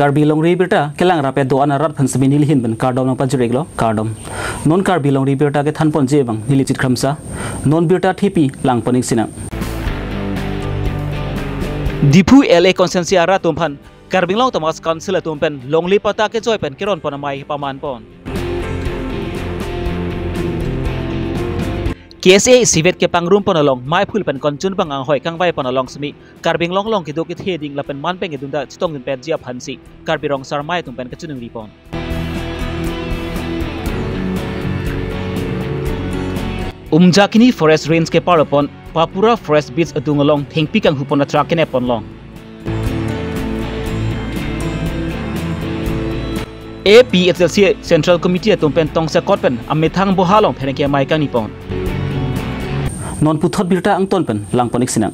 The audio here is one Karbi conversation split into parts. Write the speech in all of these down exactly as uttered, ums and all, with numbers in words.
Karbi longri birta kelang rap-et do-an arat aphan semi nelihin pen kardom nangpajir-iklo, kardom. Non Karbi longri birta kethanponji abang neli Chit Kramsa, non birta thepi langpon-ik sinang. Diphu L A constituency arat atum aphan Karbi Anglong Autonomous Council atum pen longle patta kejoi pen keronpon amei pamanpon. K S A isivet kepangrumpon along mei phul pen konchun bang anghoi kangvaipon along semi Karbi Anglong along kedo kethe ding lapen man pen kedunda chetongdun petji aphansi Karbi Rong Sarmai atum pen kachiningri pon. Umjakini Forest Range keparpon Papura Forest Beach adung along thengpi kanghupon atrak kenepon long. A P H L C Central Committee atum pen tongsekot pen amethang boha along pherangke amei kangnipon. Non puthot birta angton pen langpon-ik sinang.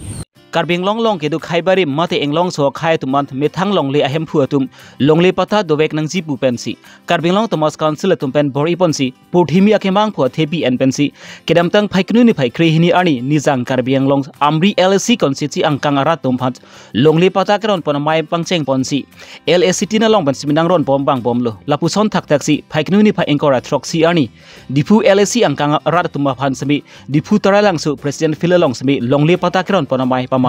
Karbi Anglong along kedo khaibarim mate Anglong so akhai atum an methang longle ahemphu atum longle patta dovek nangji pu pensi Karbi Anglong Autonomous Council atum pen bor-iponsi purthimi akemang phu athepi en pensi kedamtang Phaikunu niphai kre hini arni Nijang Karbi Anglong Amri L A C constituency angkang arat atum aphan longle patta keronpon amei pangchengponsi L A C tin along pen semi nangronbom vangbomlo. Lapuson thakthak si Phaikunu niphai ingkoi ra throksi arni Diphu L A C angkang arat atum aphan semi Diphu Taralangso President Field along semi longle patta keronpon amei pamanpon.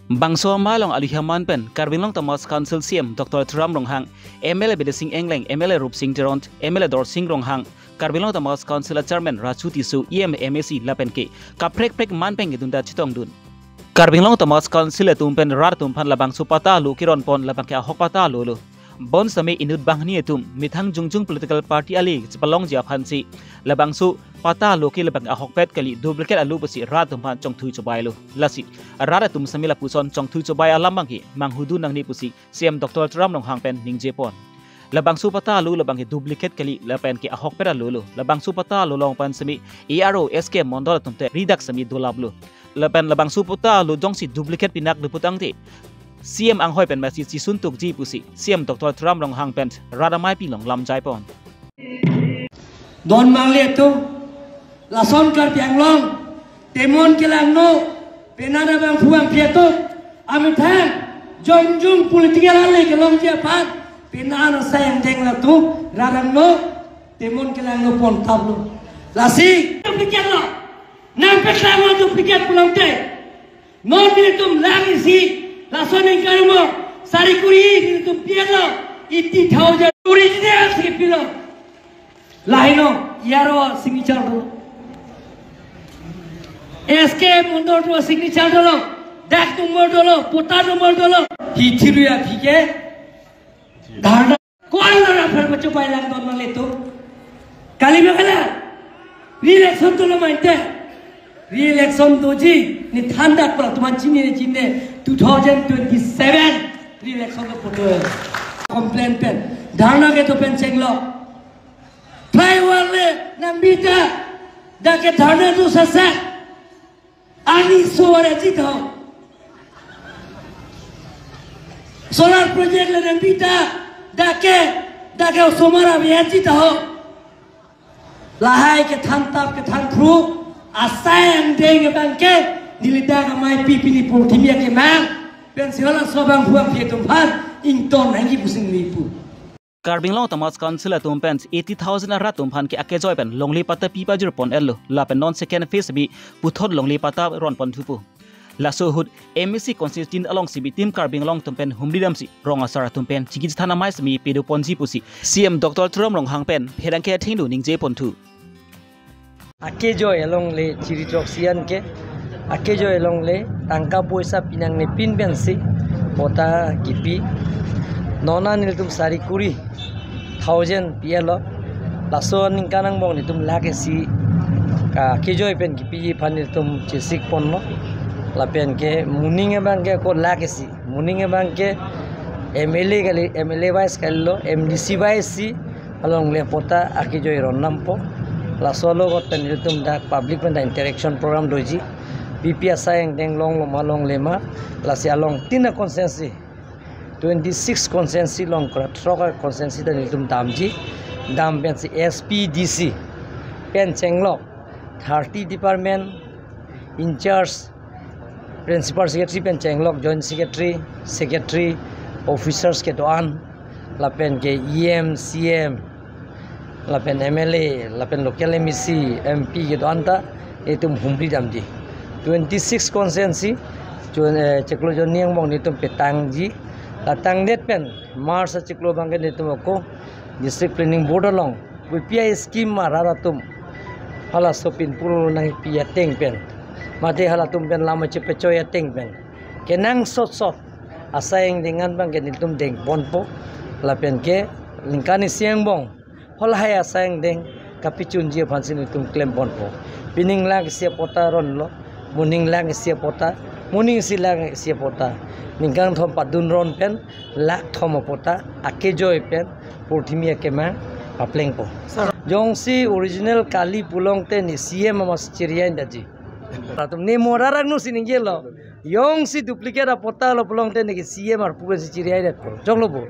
Bangso amei along aluhi aman pen Karbi Anglong Autonomous Council C E M Doctor Tuliram Ronghang, M L A Bidya Sing Engleng, M L A Rupsing Teron, M L A Dorsing Ronghang, Karbi Anglong Autonomous Council a Chairman Raju Tisso, E M, M A C lapen ke kaprek prek man pen kedunda chetongdun. Karbi Anglong Autonomous Council atum pen rat atum aphan labangso patta alo keronpon labang ke ahok patta alolo. Bonsitame inut banghini atum methang jongjong political party ale chepalongji aphansi labangso patta alo ke labang ahokpet kali, duplicate alo pusi rat atum aphan chongthui chobailo. Lasi rat atum semi lapuson chongthui chobai alam abang ke manghudun nangne pusi C E M Doctor Tuliram Ronghang pen ningjepon. Labangso patta alo labang ke duplicate kali lapen ke ahokpet alolo. Labangso patta alo along pen semi A R O S K Mondol atum te ridak semi dolaplo. Lapen labangso patta alo jongsi duplicate pinak leputangte C E M anghoi pen masi chisun tukji pusi C E M Doctor Tuliram Ronghang pen rat amei pi along lamjaipon. Don mangle atum, lason Karbi Anglong temon kelangno, penang abangphu abangphi atum amethang jongjong political ale kelongji aphan penang asai angdeng latum rarangno, temon kelangno pon tap lo. Lasi duplicate lo. Nangpeklang lo duplicate pulote, non nelitum lang isi, laso aningkan mo sari kuri nelitum pi-etlo, eighty thousand original si pilo. Lahai no, A R O signature dolo, S K Mondol to signature dolo, dak number dolo, patta number dolo. Hi thiru ya phike dharna. Ko-an lo rap pher pachobai lang don mangle atum. Kali ma kali. Re-election dolo mante. Re-election doji, ne thandak pala tuman chini ne chini ne two thousand twenty-seven re-election lo poto. Complain pen, dharna kedo pen chenglo. Flyover le nangbi ta, dak ke dharna do sasa. Ani so ara chit ho. Solar project le nangbi ta, dak ke, dak ke osomar ave chit ho. Lahai kethan tap kethan phru, asai angdeng abang ke, neli dak amei pi pini purthimi akemang, pensi halaso abangphu abangphi atum aphan ington nangji pusi neli pu. Karbi Anglong Autonomous Council atum pen eighty thousand arat atum aphan ke akejoi pen longle patta pi pajirpon-etlo, lapen non second phase bi puthot longle patta ronpon thupo. Laso ahut M A C constituency along semi Team Karbi Anglong atum pen humri damsi rong asar atum pen chingki chethan amei semi pedoponji pusi C E M Doctor Tuliram Ronghang pen pherangke athengno ningjeponthu. Akejoi along le chiri throksi an ke, akejoi along le tangka poisa pinangne pin pensi patta kipi. Non an nelitum sari kuri thousand pi-etlo. Laso aningkan angbong nelitum lakh isi ka akejoi pen kipiji aphan nelitum chesikponlo. Lapen ke moning abang ke ko lakh isi. Moning abang ke M L A kali, M L A wise kalilo, M D C wise si along le patta akejoi rondampo. Laso alogot pen nelitum dak public pen ta interaction program doji. Pi pi asai angdeng longlo ma longle ma. Lasi along tin a constituency, twenty-six constituency along kra throk a constituency ta nelitum damji. Dam pensi S P D C pen chenglok thirty department in charge, principal secretary pen chenglok joint secretary, secretary, officers kedo-an, lapen ke E M, C M, lapen M L A, lapen local M A C, M P kedo-an ta itum humri damji. Twenty six constituency, chun, eh, chiklo jonni angbong nelitum petangji. La tangdet pen March achiklo abangke nelitum ako District Planning Board along B P I scheme arat atum halaso pinpul nangpi ateng pen, mate halatum pen lam chepechoi ateng pen, kenangsot sot asai angdeng an abangke nelitum dengponpo, lapen ke ningkan isi angbong halahai asai angdeng kapachunji aphansi nelitum klemponpo. Pining lakh isi apota ronlo, moning lakh isi apota, moning isi lakh isi apota, ningkan thom padun ron pen lakh thom apota akejoi pen purthimi akemang paplengpo. Jongsi original kali pulote ne C M amatsi chiri-ai detji. Latum ne mo rarak no si ningjelo. Jongsi duplicate apota lo pulote ne ke C M arpu si chiri-ai detpo. Jonglo bo.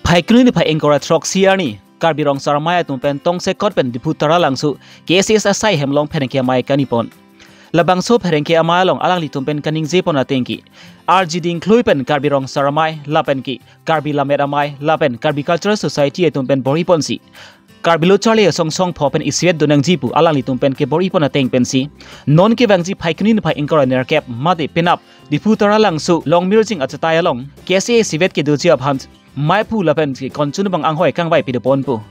Phaikuni niphai ingkoi ra throksi arni Karbi Rong Asar Amei atum pen tongsekot pen Diphu Taralangso K S A asai hem along pherangke amei kanipon. Labangso pherangke amei along alanglitum pen kaningjepon ateng ke, arji dingklui pen Karbi Rong Asar Amei lapen ke Karbi Lammet Amei lapen Karbi Cultural Society atum pen bor-iponsi Karbi Lo Charli Asong Songpho pen isivet donangji pu alanglitum pen kebor-ipon ateng pensi, non kevangji Phaikuni niphai ingkoi ra nerkep mate penap Diphu Taralangso Longmirjing achatai along K S A isivet kedoji aphan maiphu lapen ke konchun abang anghoi kangvai pidoponpo.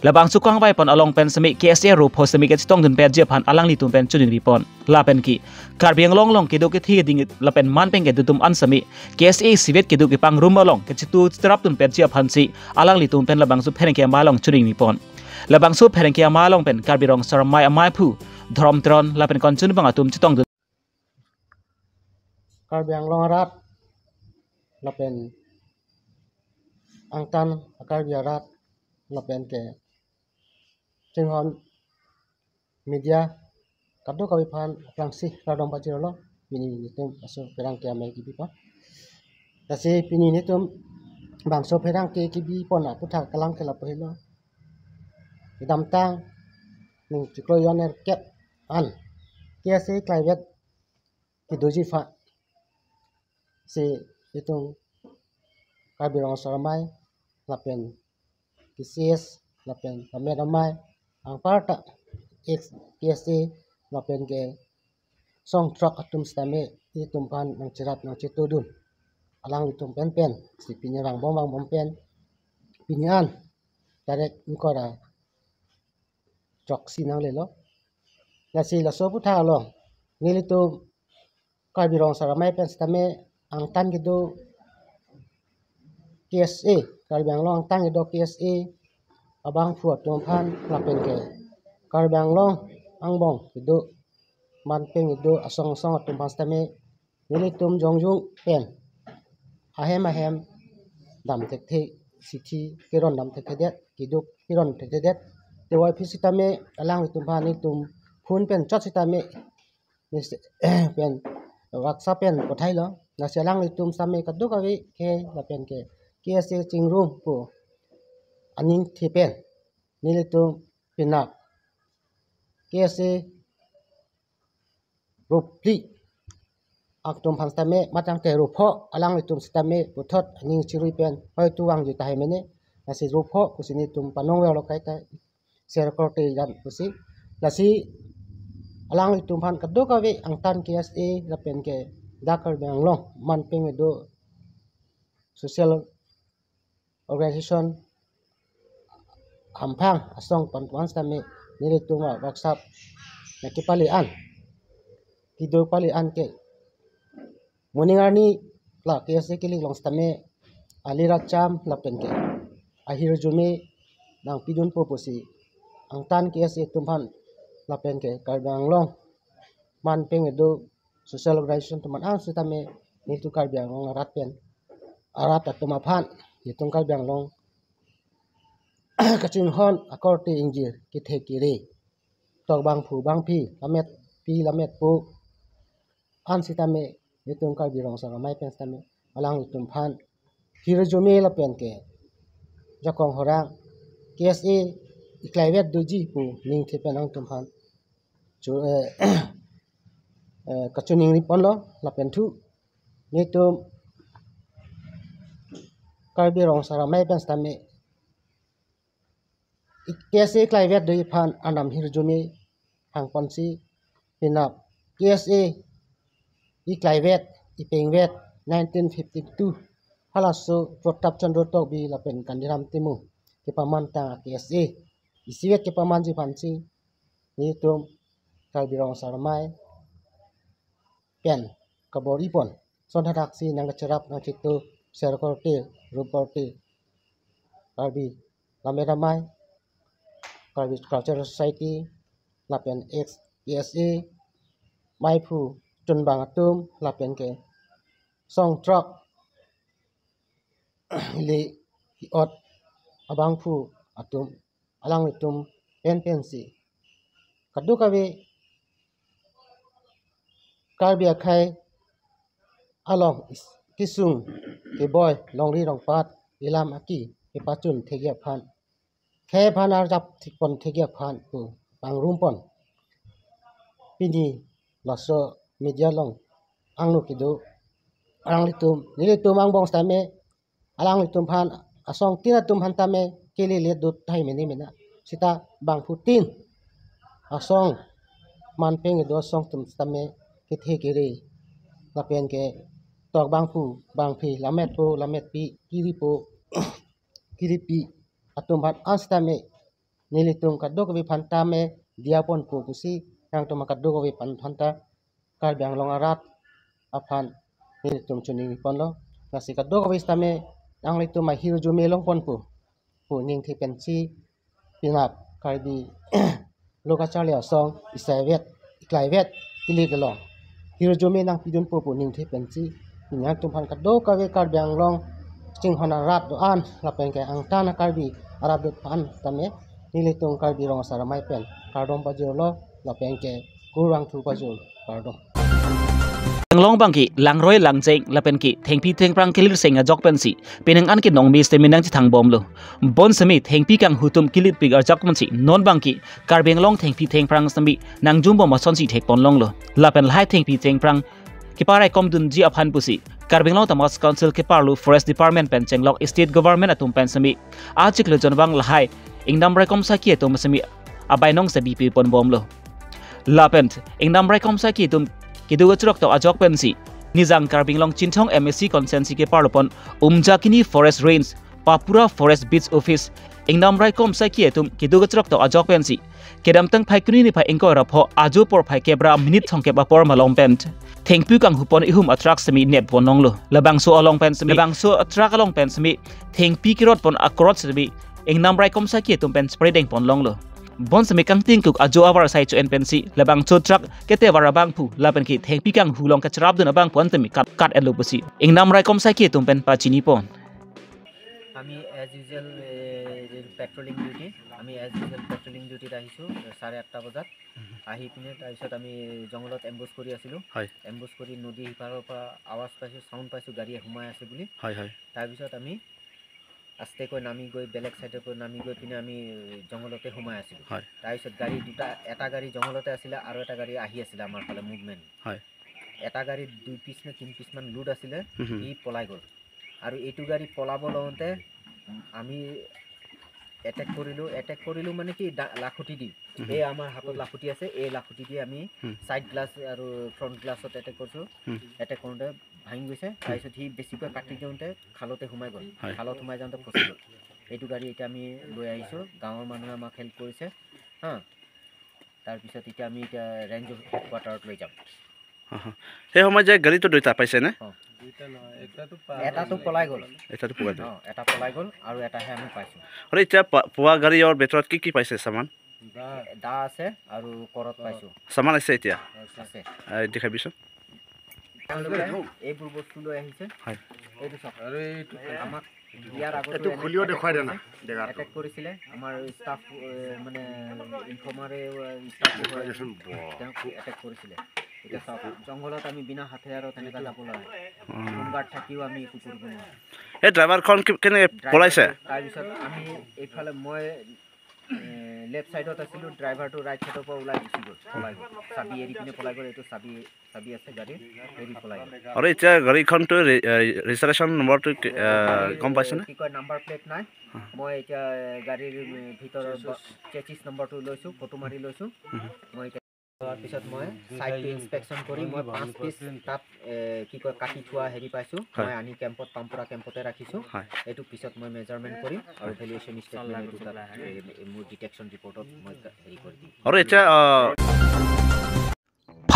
Labangso kangvaipon along pen semi K S A ropho semi kachetongdunpetji aphan alanglitum pen choningripon. Lapen ke Karbi Anglong along kedo kethe ding lapen man pen kedo atum an semi K S A isivet kedo kepangrum along kachetu chetrapdunpetji aphansi alanglitum pen labangso pherangke amei along choningripon. Labangso pherangke amei along pen Karbi Rong Asar Amei amaiphu, Dhorom Teron lapen konchun abang atum chetongdun. Karbi Anglong arat lapen angtan a-Karbi arat lapen ke chinghon media kadokave aphan aphrangsi kardom pajirlo, pini nelitum laso pherangke amei kebipo. Lasi pini nelitum bangso pherangke kebipon aputhak kelang ke lapu helo. Kedamtang ning chiklo jon nerkep an K S A klaivet kedoji aphansi itum Karbi Rong Asar Amei lapen K C S lapen Lammet Amei anparta ex K S A lapen ke songthrok atum sitame itum aphan nangcherap nangchetudun. Alanglitum pen pensi pini vangbom vangbom pen pini an tarik ingkoi ra throksi nanglelo. Lasi laso aputhak along nelitum Karbi Rong Asar Amei pen sitame angtan kedo K S A, Karbi Anglong angtan kedo K S A abangphu atum aphan lapen ke Karbi Anglong angbong kedo man pen kedo asong asong atum aphan sitame nelitum jongjung pen ahem ahem dam thekthe, sithi keron dam thekthedet, keduk keron thekthedet. Tevoiphit sitame alanglitum aphan nelitum phone pen chot sitame, mis-, pen WhatsApp pen pathailo. Lasi alanglitum sitame kadokave ke lapen ke K S A chingrum pu aning the pen nelitum penap K S A ropli atum aphan sitame matang te ropho alanglitum sitame puthot aning chirui pen hoitu vangji tahai mene, lasi ropho pusi nelitum panong verlo kaita share korte jan pusi. Lasi alanglitum aphan kadokave angtan K S A lapen ke dak Karbi Anglong man pen kedo social organization hamphang asong pen wan sitame nelitum a-WhatsApp nangkepale an, kedo pale an ke moning arni la K S A kelek along sitame ali racham lapen ke ahirjume nangpidunpo pusi angtan K S A atum aphan lapen ke Karbi Anglong man pen kedo social organization atum aphan sitame nelitum Karbi Anglong arat pen arat atum aphan nelitum Karbi Anglong kachinghon akorte ingjir kethe kere, tok bangphu bangphi, lammetpi lammetpo an sitame nelitum Karbi Rong Asar Amei pen sitame alanglitum aphan hirjume lapen ke jakong horang K S A iklaivet doji pu ningthe pen nangtumphan chu, eh, eh, kachiningri ponlo lapen thu nelitum Karbi Rong Asar Amei pen sitame K S A iklaivet doji aphan anam hirjume hangponsi penap K S A iklaivet, ipengvet nineteen fifty-two halaso Pratap Chandra Tokbi lapen Kandiram Timung kepamantang K S A isivet kepamanji aphansi nelitum Karbi Rong Asar Amei pen kabor-i pon. Son hadaksi nangkacherap nangchetu ser korte, rup korte, Karbi Lammet Amei, Karbi Cultural Society, lapen ex K S A, maiphu chunbang atum, lapen ke song throk ili ot abangphu atum alanglitum pen pensi kadokave Karbi akhei along is-, kesung keboi longri longpat ilam aki kepachun thekji aphan, khei aphan arjap thik pon thekji aphan pu pangrum pon. Pini laso media along angno kedo alanglitum, nelitum angbong sitame alanglitum aphan asong tin atum aphan tame kelele dut thai mene mena. Sita bangphu tin asong manpeng kedo asong atum sitame kethe kere lapen ke tok bangphu bangphi lammetpo lammetpi kiripo kiripi atum aphan an sitame nelitum kadokave aphan tame diya ponpo pusi nangtum kadokave aphan aphanta Karbi Anglong arat aphan nelitum chiningri ponlo. Lasi kadokave sitame nanglitum ahirjume long ponpo pu ningthe pensi penap Karbi Lo Kacharli Asong iklaivet, iklaivet kilik along hirjume nangpidunpo pu ningthe pensi nangtum aphan kadokave Karbi Anglong chinghon arat do-an lapen ke angtan a-Karbi arat do-an tame nelitum Karbi Rong Asar Amei pen kardom pajirlo lapen ke kurvangthu pajir, kardom. Anglong abangke langroi langjeng lapen ke thengpi thengphrang kelir seng ajok pensi penang an ke nong me sitame nangchethang bomlo. Bonsitame thengpi kanghu atum kelirpik ajok pensi non abangke Karbi Anglong thengpi thengphrang sitame nangjum bom asonsi thek pon longlo. Lapen lahai thengpi thengphrang keparaikom dunji aphan pusi Karbi Anglong Autonomous Council keparlo Forest Department pen chenglok State Government atum pen sitame achiklo jon abang lahai ingnam raikom saki atum sitame abainong si bipi pon bomlo. Lapen ingnam raikom saki atum kedo kachrok tok ajok pensi Nijang Karbi Anglong Chinthong M A C constituency keparlo pon Umjakini Forest Range, Papura Forest Beat Office, ingnam raikom saki atum kedo kachrok tok ajok pensi kedamtang Phaikuni niphai ingkoi ra pho ajo porphai kep ra minute thomkep apor malom pen thengpi kanghu pon ihum a-truck sitame nep pon longlo. Labangso along pen sitame, labangso a-truck along pen sitame thengpi kerot pon akorot sitame ingnam raikom saki atum pen spray deng pon longlo. Bonsitame kangtingkuk ajo avar asai cho-en pensi labangso truck ketevar abangphu lapen ke thengpi kanghu along kacharap dun abangphu an tame kat, kat-etlo pusi ingnam raikom saki atum pen pachini pon. আমি age usual patrolling duty, আমি age usual patrolling ডিউটিত আহিছোঁ চাৰে আঠটা বজাত। আহি পিনে তাৰপিছত আমি জংঘলত এম্বুছ কৰি আছিলোঁ। হয়। এম্বুছ কৰি নদী সিপাৰৰ পৰা আৱাজ পাইছোঁ, চাউণ্ড পাইছোঁ গাড়ীয়ে সোমাই আছে বুলি। হয়, হয়। তাৰপিছত আমি আস্তেকৈ নামি গৈ বেলেগ চাইডৰ পৰা নামি গৈ পিনে আমি জংঘলতে সোমাই আছিলোঁ। হয়। তাৰপিছত গাড়ী দুটা, এটা গাড়ী জংঘলতে আছিলে আৰু এটা গাড়ী আহি আছিলে আমাৰ ফালে মুভমেণ্ট। হয়। এটা গাড়ীত দুই পিচ নে তিনি পিচমান লোড আছিলে, হুম, হুম। সি পলাই গ'ল। আৰু এইটো গাড়ী পলাব লওঁতে আমি এটেক কৰিলোঁ। এটেক কৰিলোঁ মানে কি, দা-, লাখুটি দি। হুম। এই আমাৰ হাতত লাখুটি আছে, এই লাখুটি দি আমি হুম। ছাইড গ্লাছ আৰু ফ্ৰণ্ট গ্লাছত এটেক কৰিছোঁ। হুম। এটেক কৰোঁতে ভাঙি গৈছে। তাৰপিছত সি বেছিকৈ কাটি দিওঁতে খালতে সোমাই গ'ল। হয়। খালত সোমাই যাওঁতে ফচি গ'ল। এইটো গাড়ী এতিয়া আমি লৈ আহিছোঁ, গাঁৱৰ মানুহে আমাক হেল্প কৰিছে। হা, তাৰপিছত এতিয়া আমি এতিয়া ৰেঞ্জ হেডকোৱাৰ্টাৰত লৈ যাম। হা, হা। সেই সময়ত যে গাড়ীটো দুইটা পাইছে নে? অ। দুইটা নহয়, এটাতো পা-, এটাতো পলাই গ'ল। এটাতো পলাই গ'ল। অ, এটা পলাই গ'ল আৰু এটাহে আমি পাইছোঁ। আৰু এতিয়া পা-, পোৱা গাড়ীৰ ভিতৰত কি কি পাইছে চামান? দা। দা আছে আৰু কৰত পাইছোঁ। চামান আছে এতিয়া? আছে। আহ, দেখাবিচোন। তেওঁলোকে এইবোৰ বস্তু লৈ আহিছে। হয়। এইটো চাওক। আৰু এইটো আমাক ইয়াৰ আগতে এইটো খুলিও দেখুৱাই দে না, জেগাটো। এটেক কৰিছিলে। আমাৰ ষ্টাফ, এ, মানে, ইনফৰ্মাৰে, এ, ষ্টাফ দেখুৱাই দেচোন, বাহ। তেওঁক এটেক কৰিছিলে। এতিয়া চাওক, জংঘলত আমি বিনা হাথিয়াৰত তেনেকা যাব লাগে। উম। হোমগাৰ্ড থাকিও আমি একো কৰিব নোৱাৰোঁ। এই ড্ৰাইভাৰখন কি, কেনেকে ড্ৰাইভাৰ পলাইছে? তাৰপিছত আমি এইফালে মই লেফ্ট চাইডত আছিলো, ড্ৰাইভাৰটো ৰাইট চাইডৰ পৰা ওলাই গুচি গ'ল, পলাই গ'ল। চাবি এৰি পিনে পলাই গ'ল, এইটো চাবি, চাবি আছে গাড়ীৰ, এৰি পলাই গ'ল। আৰু এতিয়া গাড়ীখনটো ৰে-, এ, ৰেজিষ্ট্ৰেশ্যন নম্বৰটো কি, এ, গাড়ীৰ, গম পাইছেনে? কি কয়, নাম্বাৰ প্লেট নাই। মই এতিয়া গাড়ীৰ ভিতৰৰ ব-, চেচিছ নম্বৰটো লৈছো, ফটো মাৰি লৈছো। মই এতিয়া তাৰপিছত মই চাইটটো ইনস্পেকশ্যন কৰি মই পাঁচ পিচ তাত, এ, কি কয়, কাটি থোৱা হেৰি পাইছো। হয়। মই আনি কেম্পত, পামপুৰা কেম্পতে ৰাখিছো। হয়। এইটো পিছত মই মেজাৰমেণ্ট কৰিম আৰু ভেলুৱেশ্যন ষ্টেটমেণ্ট এইটো তাত, এ, মোৰ ডিটেকশ্যন ৰিপৰ্টত মই কা-, হেৰি কৰি দিম। আৰু এতিয়া, আহ,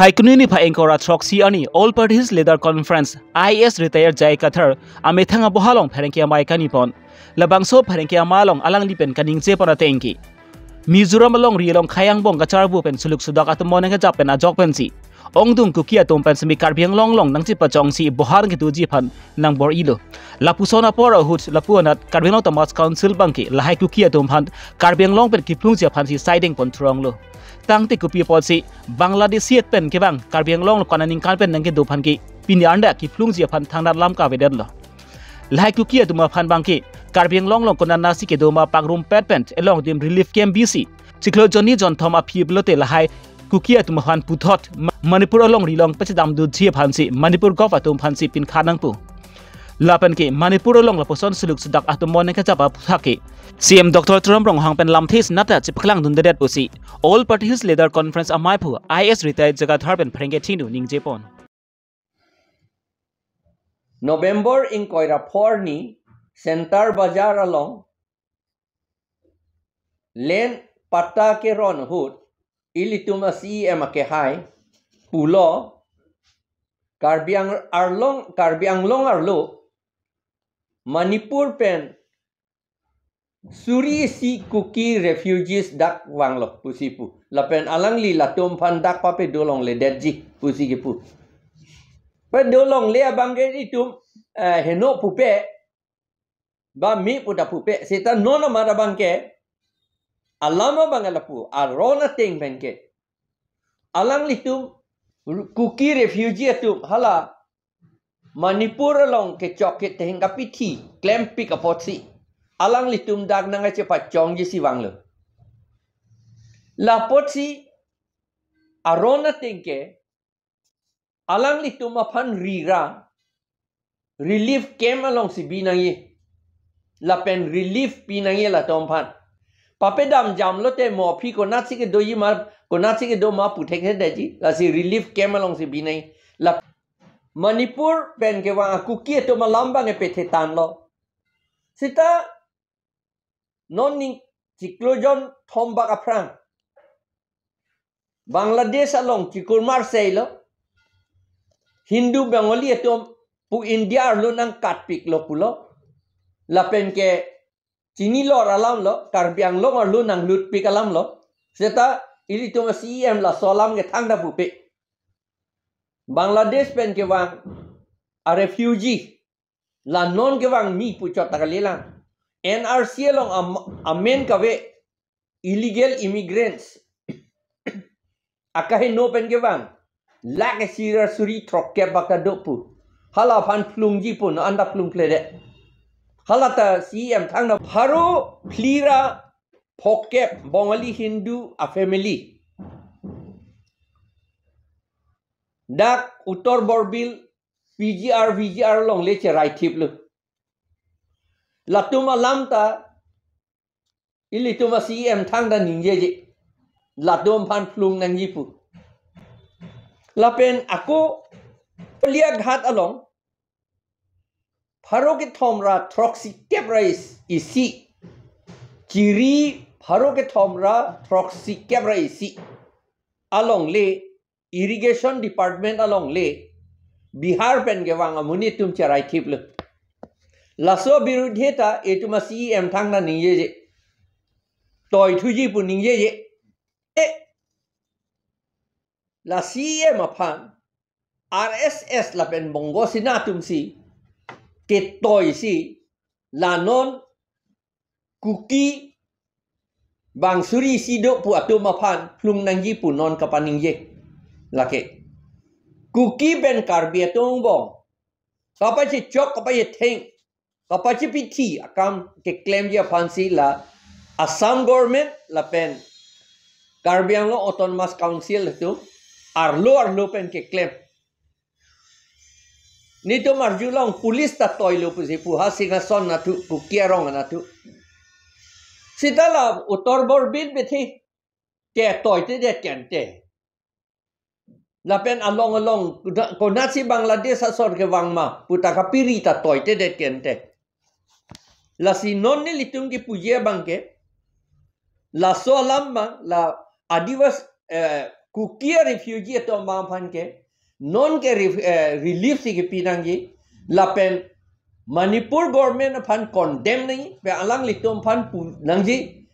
Phaikuni niphai ingkoi ra throksi arni All Party Hills Leader Conference I A S retired J I Kathar amethang aboha along pherangke amei kanipon. Labangso pherangke amei along alangli pen kaningje pon atengke, Mizoram alongri along khei angbong kacharbo pen suluk sudak atum mo nangkejap pen ajok pensi ongdung Kuki atum pen semi Karbi Anglong along nangchepachongsi bohar kedoji aphan nangbor-ilo. Lapuson apor ahut lapu anat Karbi Anglong Autonomous Council abangke lahai Kuki atum aphan Karbi Anglong pen kephlungji aphansi saideng pon thuronglo. Tangte kopi apotsi Bangladeshi pen kevang Karbi Anglong lo konat aningkan pen nangkedo aphan ke pini arni dak kephlungji aphan thangnat lam kavedetlo. Lahai Kuki atum aphan abangke Karbi Anglong along konat nasi kedo ma pangrumpet pen elong adim relief camp bisi chiklo jonni jonthom aphi pulote lahai Kuki atum aphan puthot Ma-, Manipur alongri along pachedam doji aphansi Manipur Gov atum aphansi pinkha nangpo. Lapen ke Manipur along lapuson suluk sudak atum mo nangkejap aputhak ke C M Doctor Tuliram Ronghang pen lamthe sinata chepaklang dundedet pusi All Party Hills Leader Conference amei aphu I A S retired J I Kathar pen pherangke chingnu ningje pon. November ingkoi ra phongo arni Center Bazar along land patta keron ahut ilitum a-C E M akehai pulo, Karbi Ang-, Arlong, Karbi Anglong arlo Manipur pen suri isi Kuki refugees dak vanglo pusi pu. Lapen alangli latum aphan dak papedo longledetji pusi kepu. Pedo longle abangke itum, eh, heno pupe, ba me puta pupe, seta non amat abangke, alam abang lapu, aron ateng penke. Alanglitum Kuki refugee atum, hala Manipur along kechok ketheng kapithi klempik apotsi alanglitum dak nangkachepachongji si vanglo. Lapotsi aron ateng ke alanglitum aphan rira relief camp alongsi bi nangji. Lapen relief pi nangji latum aphan. Papedam jamlote mo aphi konatsi kedoji ma, konatsi kedo ma puthekthedetji. Lasi relief camp alongsi bi nangji. La Manipur pen kevang a-Kuki atum alam abang epethe tanlo. Seta non ning chiklo jonthom bak aphrang Bangladesh along chikur mar seilo. Hindu Bengali atum pu India arlo nangkatpiklo pulo. Lapen ke chinilor alamlo, Karbi Anglong arlo nanglutpik alamlo. Seta ilitum a-C E M laso alam ke thangta pupe. Bangladesh pen kevang a-refugee, la non kevang me puchot ta kalilang. N R C along am-, amen kave illegal immigrants. Akaheno pen kevang lakh isi ra suri throkkep bak ta do pu. Hala aphan phlungji pu, non anta phlungkledet. Hala ta C E M thangta pharo phli ra phokep Bengali Hindu a-family dak Uttar Borbil P G R, V G R alongle cherai thiplo. Latum alam ta ilitum a-C E M thangta ningjeje. Latum aphan phlung nangji pu. Lapen ako Howraghat along pharo kethom ra throksikep ra is-, isi. Chiri pharo kethom ra throksikep ra isi alongle Irrigation Department alongle Bihar pen kevang amonit atum cherai thiplo. Laso abirudhe ta itum a-C E M thangta ningjeje. Toi thuji pu ningjeje. E, la C E M aphan R S S lapen Bongo Sena atumsi ketoisi la non Kuki bang suri isi do pu atum aphan phlung nangji pu non kapaningje. Lake Kuki pen Karbi atum angbong kapachechok, kapachetheng, kapachepithi akam keklemji aphansi la Assam government lapen Karbi Anglong Autonomous Council atum arlo arlo pen keklem. Netum arjulong police ta toilo pusi pu, ha Singhason anatthu, Kuki arong anatthu. Seta la Uttar Borbil bethe ke toitedet ke ante. Lapen along along, konatsi Bangladesh asor kevang ma puta kapiri ta toitedet ke ante. Lasi non nelitum kipuji abang ke, laso alam abang la Adivasi, eh, Kuki a-refugee atum abang aphan ke non ke ref-, eh, relief si kipi nangji, lapen Manipur government aphan condemn nangji, pe alanglitum aphan pu nangji,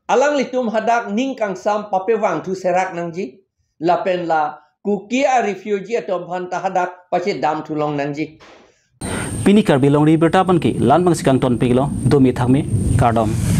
alanglitum hadak ning kangsam papevang thu serak nangji, lapen la Kuki a-refugee atum aphan ta hadak pachedam thu long nangji. Pini Karbi Longri Abirta aphan ke la-an abangsi kangton piklo, domi thakmi, kardom.